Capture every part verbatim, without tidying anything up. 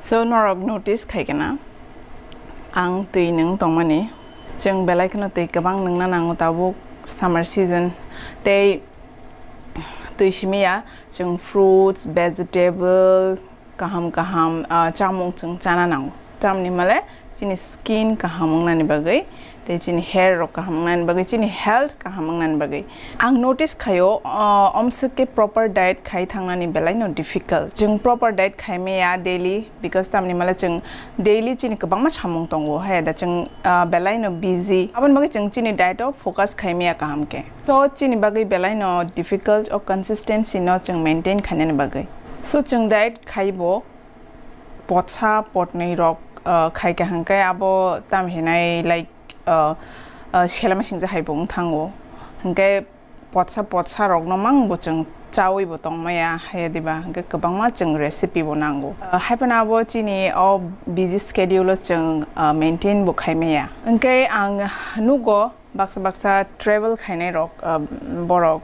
So norok notice khai kana, ang twi nwng tongmani. Chwng belai kheno twi kwbang nwngna nango tabuk summer season. Tei twi simi ya, chwng fruits, vegetable, kaham kaham, ah, chamung chwng chana nango. Tamni male chini skin kaham wngnani bagwi, tei chini hair rok kaham wngnani bagwi, chini health kaham wngnani bagwi. Ang notice khaio, ah, omswk khe proper diet khai thangnani belai no difficult. Chwng proper diet khai maya daily, because tamni male chwng daily chini kwbangma samung tongo, hai da chwng, ah, belai no busy. Aboni bagwi chwng chini diet o focus khai maya kaham khe. So chini bagwi belai no difficult o consistency no chwng maintain khainani bagwi. So chwng diet khaibo potsa potnwi rok, ah, khaikha hwnkhe abo tam hinai like, ah, ah, selema singsa hai bo wng thango. Hwnkhe potsa potsa rokno mang bo chwng chawi bo tongmaya hai diba, hwnkhe kwbangma chwng recipe bo nango. Ah, hai phano abo chini o busy schedule o chwng, ah, maintain bo khaimaya. Hwnkhe ang nugo, baksa baksa travel khainai rok, ah, borok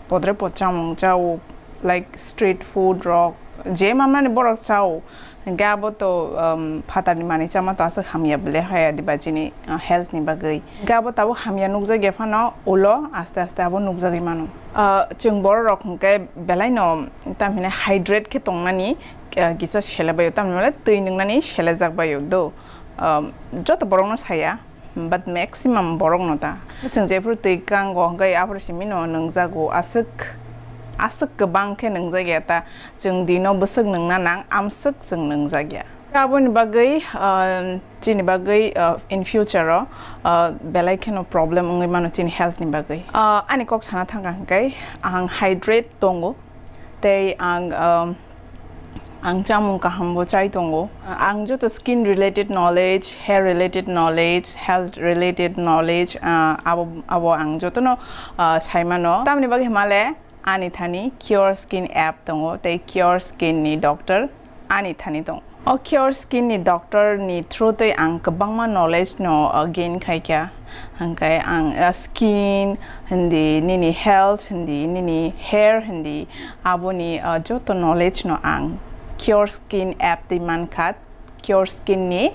podre pod chamung chao, like street food rok, je mamani borok chao, hwnkhe abo to, um, phatarni manwi chama to aswk hamya bwle haya diba chini, ah, health ni bagwi. Hwnkhe abo tabuk hamya nukjakya phano ulo aste aste abo nukjagwi mano. Ah, chwng borok rok hwnkhe belai no tam hinai hydrate khe tongnani, ah, kisa selebaio, tamni mane twi nwngnani selejak baio do. Um, joto borok no saya. But maximum borok no ta. Chwng jephuru twi kango hwnkhe aphuru simi no nwngjago aswk, aswk kwbang khe nwngjak ya ta. Chwng dino bwswk nwngna nang amswk chwng nwngjak ya. Aboni bagwi, ah, chini bagwi, ah, in future o, ah, belai kheno problem wngwi mano chini health ni bagwi. Ah, ani kok sana thangkha hwnkhe ang hydrate tongo tei ang, um, Ang chamung kaham bo chai tongo. Ang joto skin related knowledge, hair related knowledge, health related knowledge, ah, abo, abo ang jotono, ah, saimano. Tamni bagwi himale ani thani Cure Skin app tongo, tei Cure Skin ni doctor ani thani tongo. O Cure Skin ni doctor ni through tei ang kwbangma knowledge no, ah, gain khaikha. Hwnkhe ang, ah, skin hindi, nini health hindi, nini hair hindi, aboni, ah, joto knowledge no ang Cure Skin app twi mankha, Cure Skin ni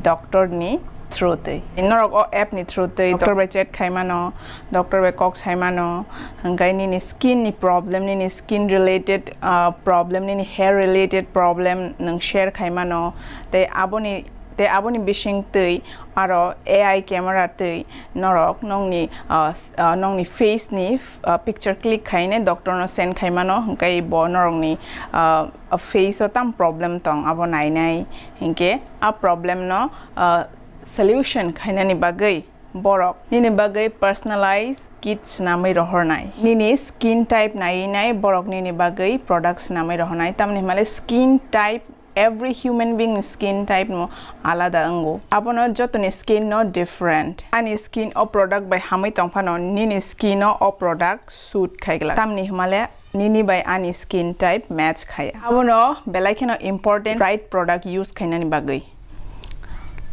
doctor ni through twi. Norok o app ni through twi doctor bai chat khai mano, doctor bai kok sai mano, hwnkhe nini skin ni problem, nini skin related, ah, problem, nini hair related problem nwng share khai mano, tei aboni, tei aboni bising twi aro A I camera twi norok nongni, ah, s-, ah, nongni face ni, ah, picture click khaine doctor no send khai mano, hwnkhe bo norokni, ah, face o tam problem tong abo nainai, hinkhe a problem no, ah, solution khainani bagwi borok nini bagwi personalized kit swnamwi rohornai. Nini skin type naiwi nai borok nini bagwi product swnamwi rohornai. Tamni hwnmale skin type, every human being skin type no alada wngo. Abono jotoni skin no different. Ani skin o product bai hamwi tongphano nini skin o o product suit khaiglak. Tamni hwnmale nini bai ani skin type match khaya. Abono belai kheno important right product use khainani bagwi.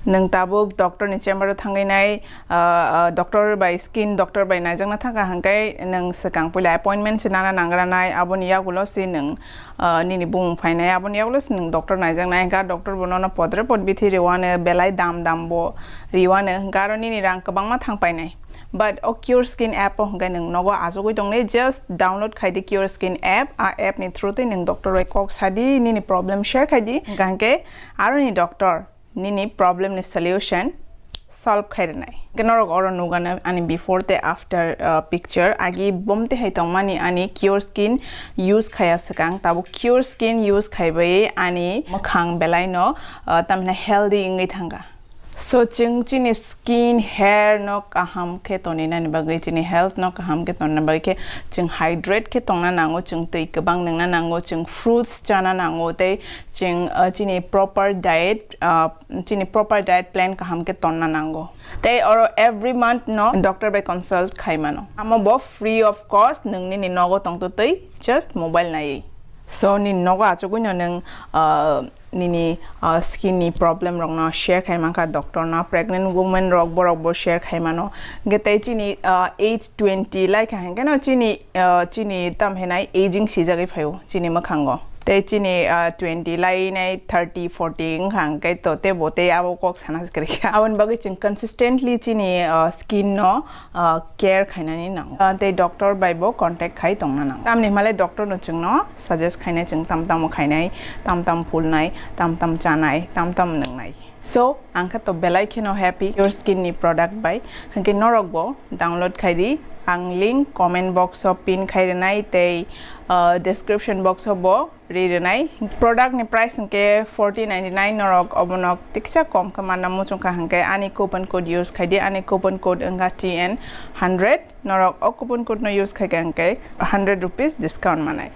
Nwng tabuk doctor ni chamber o thangwi nai, ah, ah, doctor bai skin doctor bai naijakna thangkha hwnkhe nwng swkang puila appointment se nana nangra nai, aboni yagulo se nwng, ah, nini bumung phainai, aboni yagulo se nwng doctor naijaknai hwnkha, doctor bo nono podre pod bithi riwano, belai dam dam bo riwano hwnkha, aro nini rang kwbangma thang painai. But o Cure Skin app o hwnkhe nwng nogo achugwi tongnai, just download khai di Cure Skin app, a app ni through twi nwng doctor bai kok sa di, nini problem share khai di, hwnkha hwnkhe aro ni doctor nini problem ni solution solve khai rwnai. Hwnkhe norok oro nugano ani before tei after, uh, picture, agi bomte hai tongmani ani Cure Skin use khaya swkang, tabuk Cure Skin use khaibai ani mwkhang belai no, uh, tamhinai healthy wngwi thangkha. So, chwng chini skin, hair no kaham khe toninani bagwi, chini health no kaham khe tonina bagwi khe chwng hydrate khe tongna nango, chwng twi kwbang nwngna nango, chwng fruits chana nango, tei chwng, uh, chini proper diet, uh, chini proper diet plan kaham khe tonna nango. Tei oro every month no doctor bai consult khai mano. Amo bo free of cost, nwng nini nogo tongtwtwi just mobile naiwi. So, nini nogo achugwi no nwng, uh, nini, uh, skin ni problem rok no share khai mankha doctor no, pregnant women rok borok bo share khai mano. Hwnkhe tei chini, uh, age twenty lai kha hwnkhe no chini, uh, chini tam hinai aging sijagwi phaio chini mwkhango. Tei chini, ah, twenty lainai thirty, forty wngkha hwnkhe to tei bo tei abo kok sana se kwrwi kha. Aboni bagwi chwng consistently chini, ah, skin no, ah, care khainani nango. Ah, tei doctor bai bo contact khai tongna nango. Tamni hwnmale doctor no chwngno suggest khainai chwng tam tamo khainai, tam tam phulnai, tam tam chanai, tam tam nwngnai. So, ang khe to belai kheno happy your skin ni product bai. Hwnkhe norok bo download khai di. Ang link comment box o pin khai rwnai tei, ah, description box o bo ri rwnai. Product ni price hwnkhe forty ninety-nine, norok obono tiksa kom khe manna muchung kha hwnkhe ani coupon code use khai di. Ani coupon code wngkha T N hundred. Norok o coupon code no use khai kha hwnkhe hundred rupees discount manai.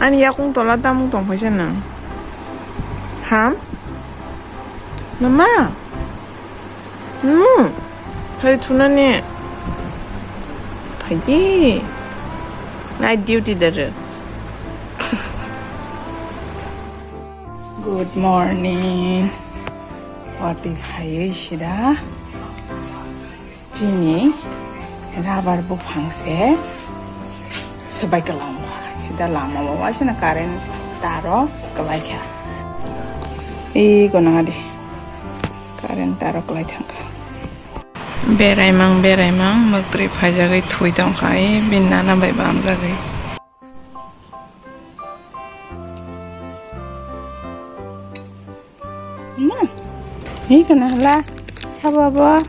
Ani yakung tola tamung tong phaisa nang. Ham? Mama? Hmm. Phai thuna ne. Phaidi. Night duty dare. Good morning. Watwi phaiwi sida chini rubber buphang se swbai kwlangma. Sida lama o waisano current taro kwlaikha. Ei gwnang adi current taro kwlai thangkha. Beraimang beraimang mwktwi phaijagwi thwi tongkha, ei bini nana bai bamjagwi. Ma, hi kana hala, sabo abo.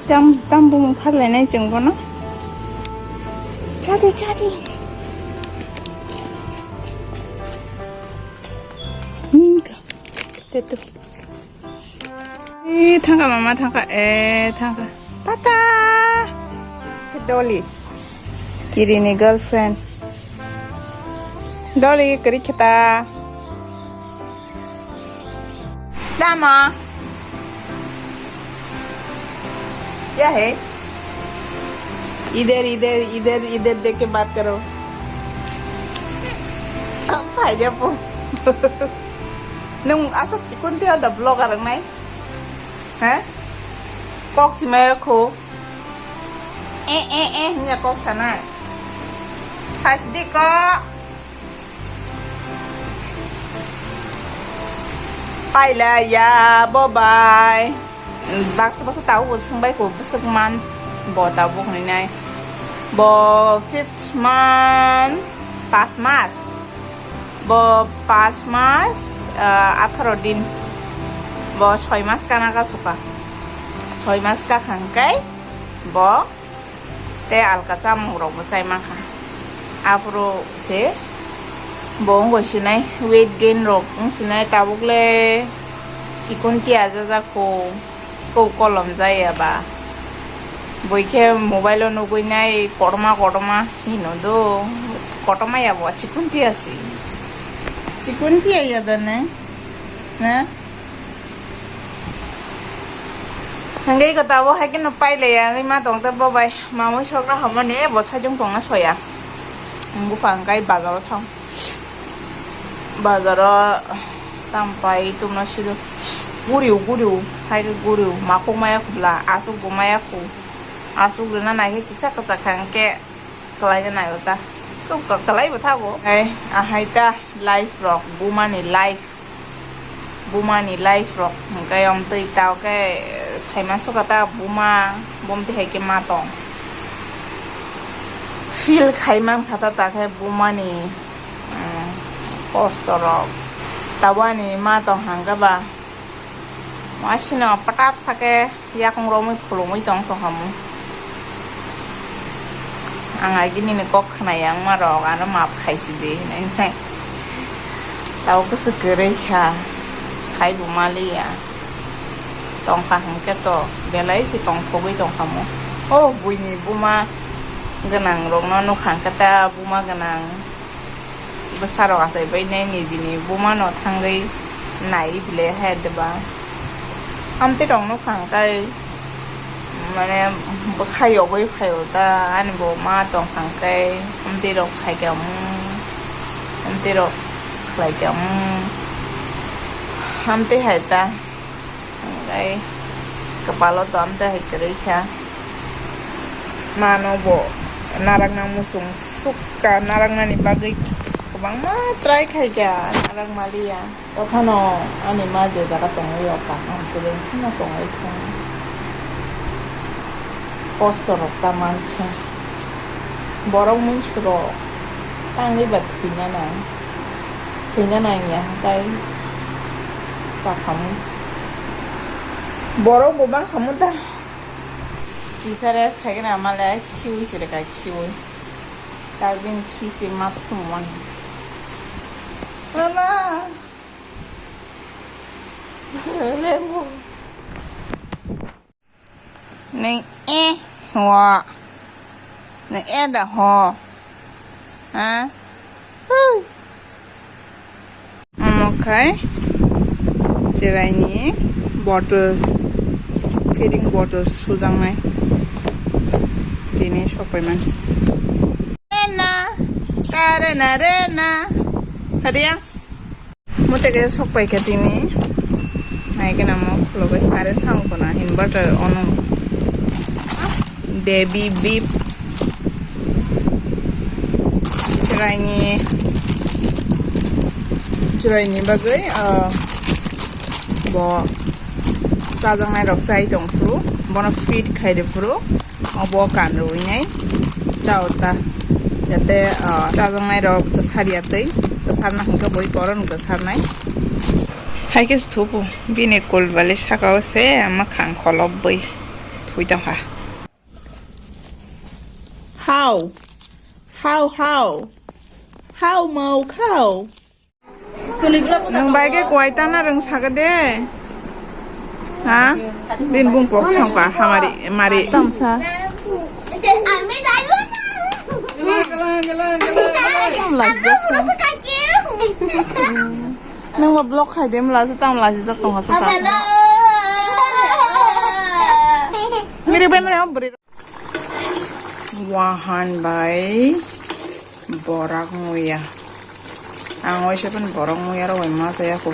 Tam, tam bumung pharlainai chwng bono. Chadi, chadi. Hmm, ka. Tetu. Eh, thangka mama, thangka, eh, thangka. Tata! Dolly. Kirini girlfriend. Dolly, kiri kita. Dama. Kya hai? Idhar, idhar, idhar, idhar dekh ke baat karo. Phai japo. Nung asok chikun te ada vlogger nai? He? Kok simaya kho. Eh, eh, eh, hingya kok sana. Sai sidi kok. Paila ya, bo bai. Baksa baksa tau bo swngbai kho bwswk man. Bo tau bo hwnwi nai. Bo fifth month, pas mas. Bo pas mas, ah, atharo din. Bo soi mas kana ka suka. Soi mas ka khangkai bo te alka chamung rok bo chai mankha. Aphuru se bo wngoi sinai weight gain rok wng sinai tabuk le chikon tiya jajak kho. Kou kolom jaya ba. Boi khe mobile o nugui nai kotorma kotorma hino do. Kotorma ya bo chikon tiya si. Chikon tiya ya da ne? Na? Hingke ko tabo hai keno pailaya wngwi ma tong ta bo bai. Mamui sokra hamani bo sajung tongna soya. Bupha hingkai bazaro thang. Bazaro tampai tumna sido. Guriu, guriu, hai khe guriu. Makhuk maya khubla, asuk bo maya khu. Asuk rina nai khe kisa kisa kha hingke kwlaina nai ota. Kwlai bo thago. Hai, ahai ta life rok, bumani life. Bumani life rok hingke omtwi tao khe saimansuka ta buma bomtwi hai khe ma tong. Feel khai mankha ta ta khe bumani, mm, kosto rok. Tabani ma tong hangkhe ba. Masino patap sake yakung romwi khulumwi tong tong hamu. Ang agini ni kok khna yang ma rok ano maap khai si di hinai hinai. Tao khe se kwrwi kha, sai bo maliya. Tongkha hwnkhe to belai se tongthogwi tongkhamu. O buini buma gwnang rokno nukha hwnkhe ta buma gwnang bwsarok achaibai nai nijini bumano thangwi nai bile hai deba. Amtwi rok nukha hwnkhe mane bwkha yogwi phaio ta ani bo ma tongkha hwnkhe amtwi rok khaikhamu amtwi rok khlaikhamu amtwi hai ta hwnkhe kwpalo to amtwi hai kwrwi kha. Mano bo narakna muchung sukha, naraknani bagwi kwbangma try khaikha, narak maliya. Tophano ani ma je jaga tongwi o, kaham kwrwng kheno tongwi thung. Kosto rok ta man thung. Borok munsuro tangwi ba thwina nang. Thwina nang ya, tai chakhamu. Borok bo bang khamu ta. Kisa rest khaigena male khiui se rwkha, khiui. Tabini khisi ma thumwan. Mama. Lembu. Neng eh ho. Neng eh da ho. Ha? Huh. Omo khai cheraini bottle, feeding bottle sujaknai. Tini sokpaimani. Rena, karena, rena. Hadiya. Moteke sokpaikha tini. Naikhe namo khulogwi current thang kono inverter ono. Baby beep. Chwraini, chwraini bagwi, ah, bo chajaknai rok chai tong phuru, bono feed khai de phuru, obo kan rwinai chao ta, jate, ah, chajaknai rok kwsar ya twi, kwsarna hwnkhe boi boron kwsarnai. Hai khe sthupu, bini kulbali sakao se mwkhang kholobwi thwi tongkha. How? How, how? How mau khao? Nwng bai khe kwai tana rwng sakha de? Ha? Bini bung pos thangkha, hamari, mari. Tamsa. Tam lajijak sa. Nwng bo block khai de, mla se tam lajijak tongkha sa ta. Miri bai mani bwrwi. Wahan bai borak muya. Ang waisa pen borak muya rok bai ma chaya ko.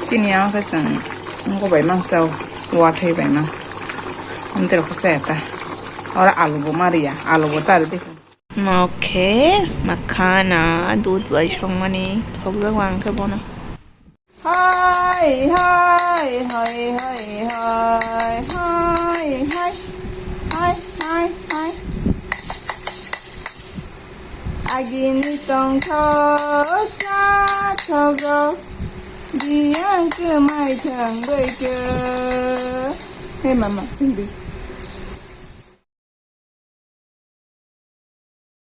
Chini ang khe chwng wngko bai mang chao, wathai bai mang. Amtwi rok khe chaya ta. Oro alu bo ma riya, alu bo ta ri de. Mo khe makhana dudh bai songmani thokjak ang khe bono. Hai, hai, hai, hai, hai, hai, hai, hai, hai, hai. Agini tongtho chathogo, biyang kwmai thangbai khe. Hey mama, hindi.